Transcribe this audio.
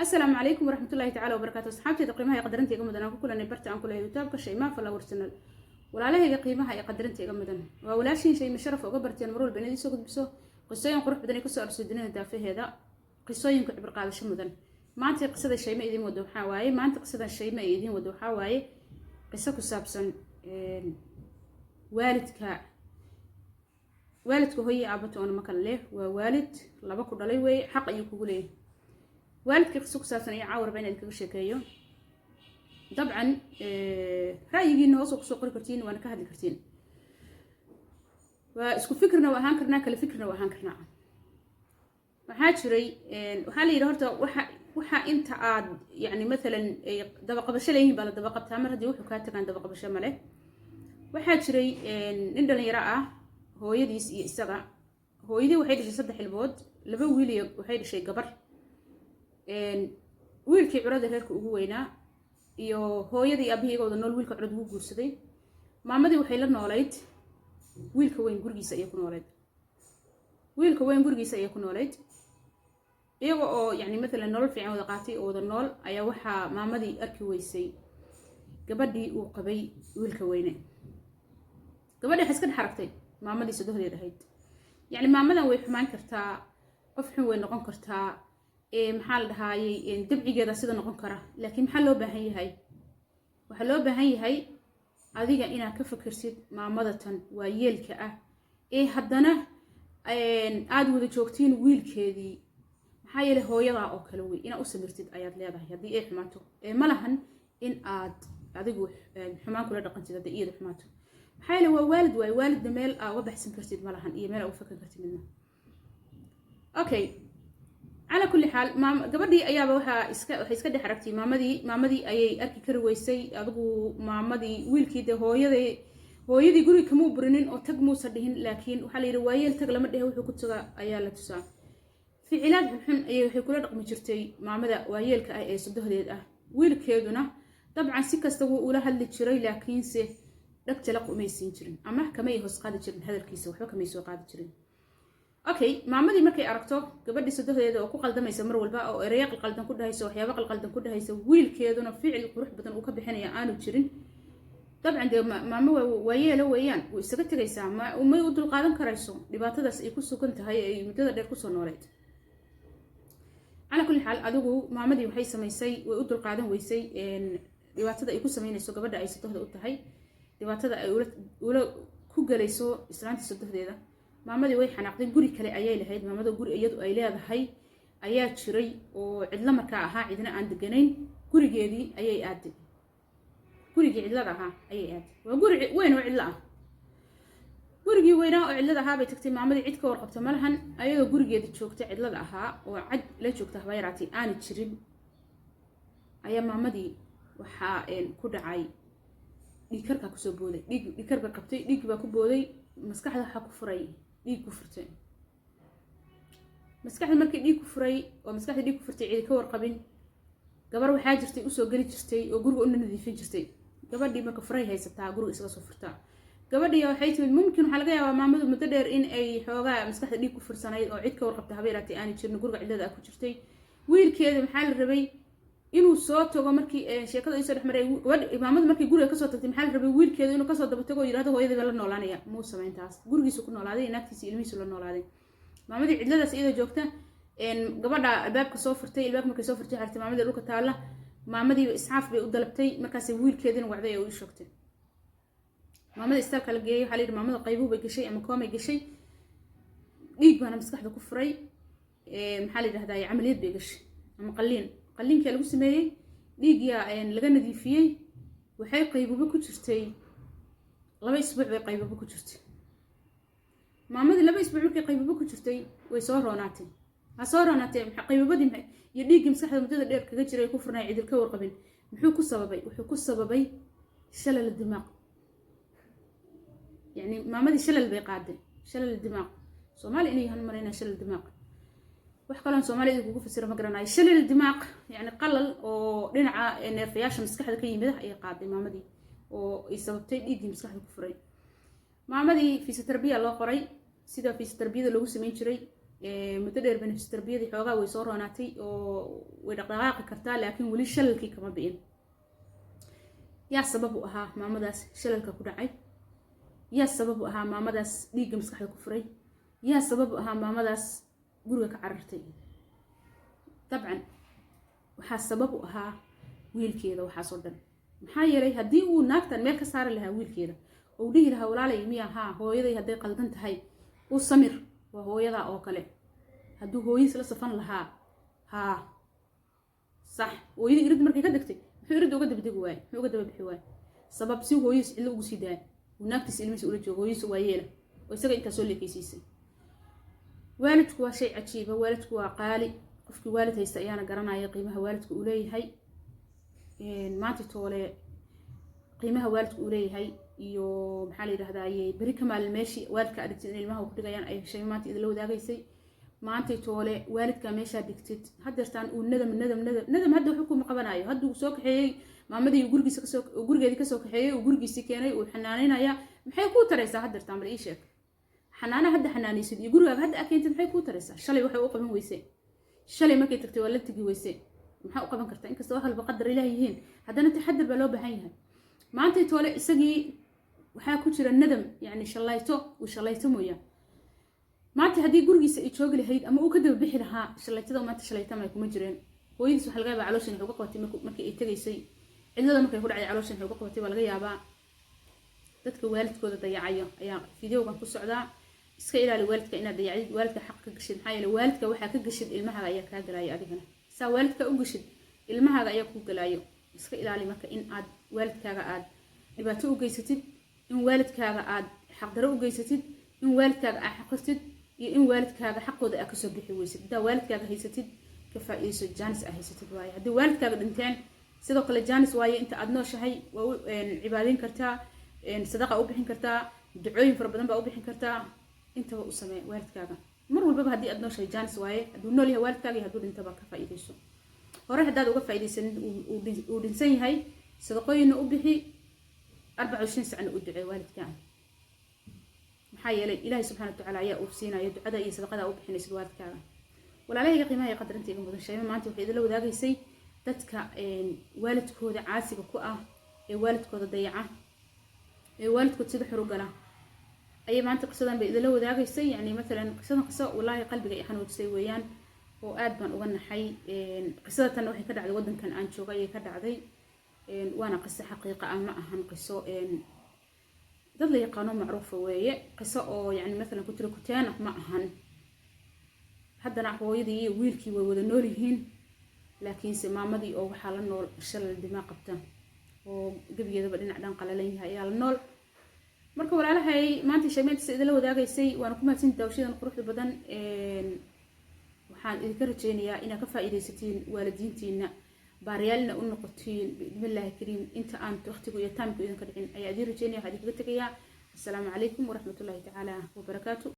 Asalaamu calaykum waraxmatullaahi tacala wabarakaatu. Asxaabteyda qiimaha iyo qadarinta iga mudan, aan ku kulanay barta aan ku lehay youtube-ka Shaymaa Flower Channel. Walaalahayga qiimaha iyo qadarinta iga mudan, waa walaashiin Shayma Sharaf, uga barteen mar walba inaad isoo gudbiso qisooyin qurux badan ee kasoo arsoo dunida daafaheeda, qisooyinka cibir qaadasho mudan. Maanta qisada Shayma idiin wado waxaa waaye, maanta qisadan Shayma ay idiin wado waxaa waaye qiso ku saabsan waalidka. Waalidka hooye aabata oona ma kala leh, waa waalid laba ku dhalay weeye, xaq ayuu kugu leeyahay. Waalidka qiso ku saabsan ayaa caawa raba inaad kaga sheekeeyo. Dabcan ra'yigiina hoos oo kusoo qori kartiin, waana ka hadli kartiin. Waa isku fikirna waa ahaan karnaa, kala fikirna waa ahaan karnaa. Waxaa jiray, waxaa la yidhi horta waxa inta aad yani maalan ay dabaqabasho leeyihiin baa la dabaqabtaa, mar haddii wuxuu kaa tagaan dabaqabasho male. Waxaa jiray nin dhalinyaro ah, hooyadiis iyo isaga. Hooyadii waxay dhashay saddex ilmood, laba wiil iyo waxay dhashay gabar. Wiilkii curada reerka ugu weynaa iyo hooyadii aabihii igooda nool, wiilka curad ugu guursaday. Maamadii waxay la noolayd wiilka weyn gurigiisa ayay ku noolayd. Wiilka weyn gurigiisa ayay ku noolayd, iyaga oo yani maalan nolol fiican wada qaatay oo wada nool ayaa waxaa maamadii arki weysay gabadhii uu qabay wiilka weyne. Gabadhii waxay iska dhex aragtay maamadii sodohdeed ahayd. Yacni maamadan way xumaan kartaa, qof xun way noqon kartaa, maxaa la dhahaayey, dabcigeeda sida noqon kara, laakiin maxaa loo baahan yahay? Waxaa loo baahan yahay adiga inaad ka fikirsid maamadatan waa yeelka ah ee haddana aada wada joogtiin wiilkeedii. Maxaa yeelay hooyadaa oo kale wey, inaad u samirtid ayaad leedahay haddii ay xumaato. Ee ma lahan in aad adigu xumaan kula dhaqantid haddii iyada xumaato. Maxaa yeelay waa waalid waaye, waalidna meel aa uga baxsan kartid ma lahan iyo meel aa uga fakan kartid midna. Okay, calaa kulli xaal, maam gabadhii ayaaba waxaa iska waxay iska dhex aragtay maamadii. Maamadii ayay arki kari weysay. Adigu maamadii wiilkii dee hooyadii guriga kamuu burinin oo tag muusa dhihin, laakiin waxaa la yidhi waayeel tag lama dhehe, wuxuu ku taga ayaa la tusaa. Ficilaad xunxun ayay waxay kula dhaqmi jirtay maamada waayeelka ah ee sodohdeed ah. Wiilkeeduna dabcan si kasta wuu ula hadli jiray, laakiinse dhag jalaq umay siin jirin ama kamay hoos qaadi jirin hadalkiisa, waxba kamay soo qaadi jirin. Okay, maamadii markay aragto gabadhii sodohdeeda oo ku qaldamaysa mar walba, oo ereyo qalqaldan ku dhahaysa, waxyaabo qalqaldan ku dhahaysa, wiilkeeduna ficil qurux badan uu ka bixinaya aanu jirin, dabcan dee maamo waayeelo weeyaan, way isaga tegaysaa. May u dulqaadan karayso dhibaatadaas ay ku sugan tahay ay muddada dheer kusoo nooleyd. Calaa kulli xaal, adigu maamadii waxay samaysay, way u dulqaadan weysay dhibaatada ay ku samaynayso gabadha ay sodohda u tahay, dhibaatada ay ula ku galayso islaantii sodohdeeda. Maamadii way xanaaqday. Guri kale ayay lahayd maamada, guri iyadu ay leedahay ayaa jiray oo cidlo markaa ahaa, cidna aan deganayn. Gurigeedii ayay aaday, gurigii cidlada ahaa ayay aaday. Waa guri weyn oo cidlo ah. Gurigii weynaa oo cidlada ahaa bay tagtay maamadii. Cid ka warqabta ma lahan. Ayadoo gurigeeda joogta, cidlada ahaa oo cad la joogta haba yaraatay aani jirin, ayaa maamadii waxaa ku dhacay dhiigkarkaa kusoo booday. Dhiig dhiigkar bay qabtay, dhiig baa ku booday maskaxda. Waxaa ku furay dhiig ku furtay maskaxda. Markii dhiig ku furay oo maskaxda dhiig ku furtay, cidi ka warqabin. Gabar waxaa jirtay usoo geli jirtay oo guriga una nadiifin jirtay. Gabadhii marka furay haysataa, guriga isaga soo furtaa. Gabadhii waxay timid, mumkin waxaa laga yaabaa maamadu muddo dheer in ay xoogaa maskaxda dhiig ku fursanayd oo cid ka warqabta haba yaraatay aanay jirin, guriga cidlada ah ku jirtay. Wiilkeeda maxaa la rabay? Inuu soo tago. Markii sheekada ay soo dhex maray gabadh, maamadu markii guriga kasoo tagtay, maxaa la rabay? Wiilkeeda inuu kasoo daba tago oo yidhahdo hooyadii baa la noolaanaya. Muu samayn taas. Gurigiisu ku noolaaday, naagtiisa ilmihiisu la noolaaday. Maamadii cidladaas iyadoo joogta, gabadha albaabka soo furtay. Albaabka markay soo furtay, xirtay maamadii dhulka taalla. Maamadiiba iscaaf bay u dalabtay. Markaasay wiilkeedina wacday oo u sheegtay. Maamada istaalka la geeyay. Waxaa la yidhi maamada qaybuu bay gashay ama koomay gashay, dhiig baana maskaxda ku furay. Maxaa la yidhahdaa, camaliyad bay gashay ama qalliin. Qalliinkaa lagu sameeyey, dhiigyaa laga nadiifiyey. Waxay qaybuba ku jirtay 2 isbuuc bay qaybuba ku jirtay maamadii. 2 isbuuc markay qaybuba ku jirtay, way soo roonaatay. Ha soo roonaatay, qaybubadii iyo dhiiggii maskaxda muddada dheer kaga jiray ku furnay cidil ka warqabin muxuu ku sababay? Wuxuu ku sababay shalal dimaaq. Yani maamadii shalal bay qaaday, shalal dimaaq. Soomaali inay yahan maraynaa shalal dimaaq, wax kaloon Soomaalida kugu fasiro ma garanayo. Shalal dimaaq yani qalal oo dhinaca neerfayaasha maskaxda ka yimid ayay qaaday maamadii oo ay sababtay dhiiggii maskaxda ku furay. Maamadii physiotherapy loo qoray, sida physiotherapy-yada loogu sameyn jiray. Muddo dheer ba nafsi tarbiyadii xoogaa way soo roonaatay oo way dhaqdhaqaaqi kartaa, laakiin weli shalalkii kama bi'in. Yaa sabab u ahaa maamadaas shalalka ku dhacay? Yaa sabab u ahaa maamadaas dhiigga maskaxda ku furay? Yaa sabab u ahaa maamadaas guriga ka carartay? Dabcan waxaa sabab u ahaa wiilkeeda waxaasoo dhan. Maxaa yeelay, haddii uu naagtan meel ka saari lahaa wiilkeeda oo dhihi lahaa, "Walaalay, miya haa, hooyaday hadday qaldan tahay u samir, waa hooyadaa oo kale," hadduu hooyadiis la safan lahaa, haa sax, hooyadii irid markay ka degtay, muxuu iridda uga dabadegi waaye? Muxuu uga daba bixi waaye? Sabab si hooyadiis cidlo ugu sii daaya, uu naagtiis ilmihiisa ula joogo, hooyadiis waa yeela oo isaga intaa soo leekeysiisay. Waalidku waa shay cajiiba, waalidku waa qaali. Qofkii waalid haysta ayaana garanaya qiimaha waalidka uu leeyahay. Maanta toole qiimaha waalidka uu leeyahay iyo, maxaa la yidhahdaye, beri ka maalin meeshii waalidka aad dhigtid in ilmaha ku dhigayaan ay heshay maanta idinla wadaagaysay. Maantay toole waalidka meeshaa dhigtid hadeertaan uu nadam, nadam, nadam, nadam. Hadda waxba kuma qabanayo. Hadda uu soo kaxeeyey maamadii, gurigiisa kasoo, gurigeedii kasoo kaxeeyey, uu gurigiisii keenay, uu xanaanaynaya. Maxay kuu taraysaa hadeertaan? Bal ii sheeg, xanaana hadda xanaanaysid iyo gurigaaga hadda aa keentid, maxay kuu taraysaa? Shalay waxay u qaban weyse, shalay markay tagtay waa la tegi weyse, maxaa u qaban kartaa? Inkasta wax walba qadar Ilaah yihiin, haddana taxadar baa loo baahan yahay. Maantay toole isagii waxaa ku jira nadam, yacni shallayto uu shallayto mooyaan. Maanta haddii gurigiisa ay joogi lahayd ama uu ka daba bixi lahaa, shallaytada maanta shallaytamay kuma jireen. Hooyadiis waxa laga yaabaa calooshan waxay uga qabatay markii ay tegaysay, cidlada markay ku dhacday calooshan waxay uga qabatay baa laga yaabaa. Dadka waalidkooda dayacayo ayaa videogan ku socdaa. Iska ilaali waalidka inaad dayacdid, waalidka xaq ka gashid. Maxaa yeele, waalidka waxaa ka gashid ilmahaaga ayaa kaa galaayo. Adigana saa waalidka u gashid, ilmahaaga ayaa kuu galaayo. Iska ilaali marka in aad waalidkaaga aad dhibaato u geysatid, in waalidkaaga aad xaqdaro u geysatid, in waalidkaaga aad xaqirtid iyo in waalidkaaga xaqooda aad kasoo bixi weysid. Haddaa waalidkaaga haysatid, ka faa-iideyso jaanis aa haysatid waaye. Haddii waalidkaaga dhinteen, sidoo kale jaanis waaye. Inta aad nooshahay waa u cibaadeyn kartaa, sadaqa u bixin kartaa, ducooyin fara badan baa u bixin kartaa. Intaba u samee waalidkaaga mar walbaba haddii aad nooshahay, jaanis waaye. Hadduu nool yahay waalidkaaga iyo hadduu dhintaba, ka faa-iideyso. Hore haddaad uga faa-iideysanin, uu dhinsan yahay, sadaqooyinna u bixi, 24 sacna u ducee waalidkaa. Maxaa yeelay, Ilaahay subxana watacaala ayaa uu siinaya ducada iyo sadaqada u bixinaysid waalidkaaga. Walaalahayga qiimaha iyo qadarinta iga mudan, Shayma maanta waxay idinla wadaagaysay dadka waalidkooda caasiga ku ah, ee waalidkooda dayaca, ee waalidkood sida xor u gala ayay maanta qisadan bay idinla wadaagaysay. Yani matalan qisadan qiso wallaahi qalbiga i xanuujisay weeyaan oo aad baan uga naxay. Qisada tan waxay ka dhacday waddankan aan jooga ayay ka dhacday, waana qiso xaqiiqa ah. Ma ahan qiso dad la yaqaano macruufa weeye, qiso oo yani matalan kutira kuteen ma ahan. Haddana hooyadii iyo wiilkii way wada nool yihiin, laakiinse maamadii oo waxaa la nool shalal dimaa qabta oo gebigeedaba dhinac dhan qalalan yahay ayaa la nool. Marka walaalahay, maanta sheegmeyntaas idinla wadaagaysay, waana ku mahadsan daawashadan quruxda badan. Waxaan idinka rajeynayaa inaad ka faa'iidaysatiin, waalidiintiina baariyaalina u noqotiin biidnillaahi kariim. Inta aan waqtigu iyo time ku idinka dhicin ayaa idiin rajeynaya. Waxaa idinkaga tegayaa assalaamu calaykum waraxmatullaahi tacaala wabarakaatu.